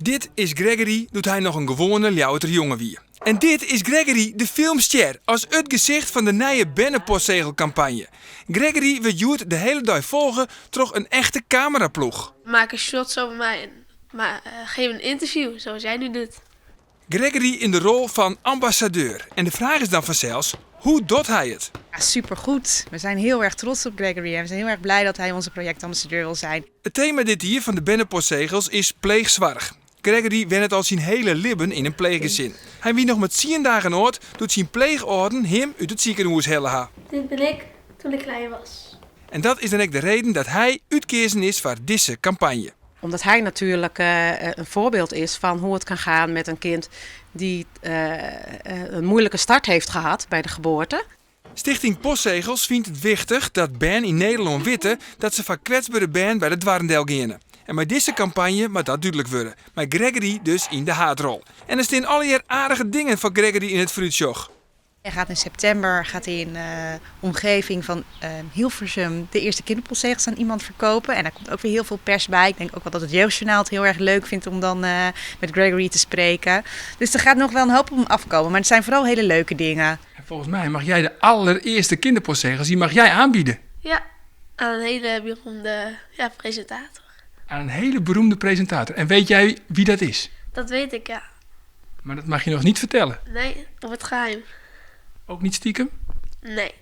Dit is Gregory doe't hy noch in gewoane Ljouwerter jonge wie. En dit is Gregory, de filmstjer, as it gesicht fan de nije bernepostsegelkampanje. Gregory wurdt hjoed de hiele dei folge troch in echte kameraploech. Maken shots over mij en maar, geven een interview, zoals jij nu doet. Gregory yn de rol fan ambassadeur. En de fraach is dan fansels, hoe docht hy it? Ja, supergoed. We zijn heel erg trots op Gregory en we zijn heel erg blij dat hij onze projectambassadeur wil zijn. It tema dit jier fan de bernepostsegels is pleechsoarch. Gregory wennet al syn hiele libben yn in pleechgesin. Hy wie noch mar tsien dagen âld doe't syn pleechâlden him út it sikehûs helle ha. Dit ben ik toen ik klein was. En dat is dan ek de reden dat hy útkeazen is foar dizze kampanje. Omdat hij natuurlijk een voorbeeld is van hoe het kan gaan met een kind die een moeilijke start heeft gehad bij de geboorte. Stichting Postzegels fynt it wichtich dat bern yn Nederlân witte dat se foar kwetsbere bern by de doarren del geane. En mei dizze kampanje moat dat dúdlik wurde, mei Gregory dus yn de haadrol. En der stean allegear aardige dingen foar Gregory yn it foarútsjoch. Hij gaat in september gaat hij in de omgeving van Hilversum de eerste kinderpostzegels aan iemand verkopen. En daar komt ook weer heel veel pers bij. Ik denk ook wel dat het Jeugdjournaal het heel erg leuk vindt om dan met Gregory te spreken. Dus er gaat nog wel een hoop op hem afkomen. Maar het zijn vooral hele leuke dingen. En volgens mij mag jij de allereerste kinderpostzegels, die mag jij aanbieden. Ja, aan een hele beroemde ja, presentator. Aan een hele beroemde presentator. En weet jij wie dat is? Dat weet ik, ja. Maar dat mag je nog niet vertellen? Nee, op het geheim. Ook niet stiekem? Nee.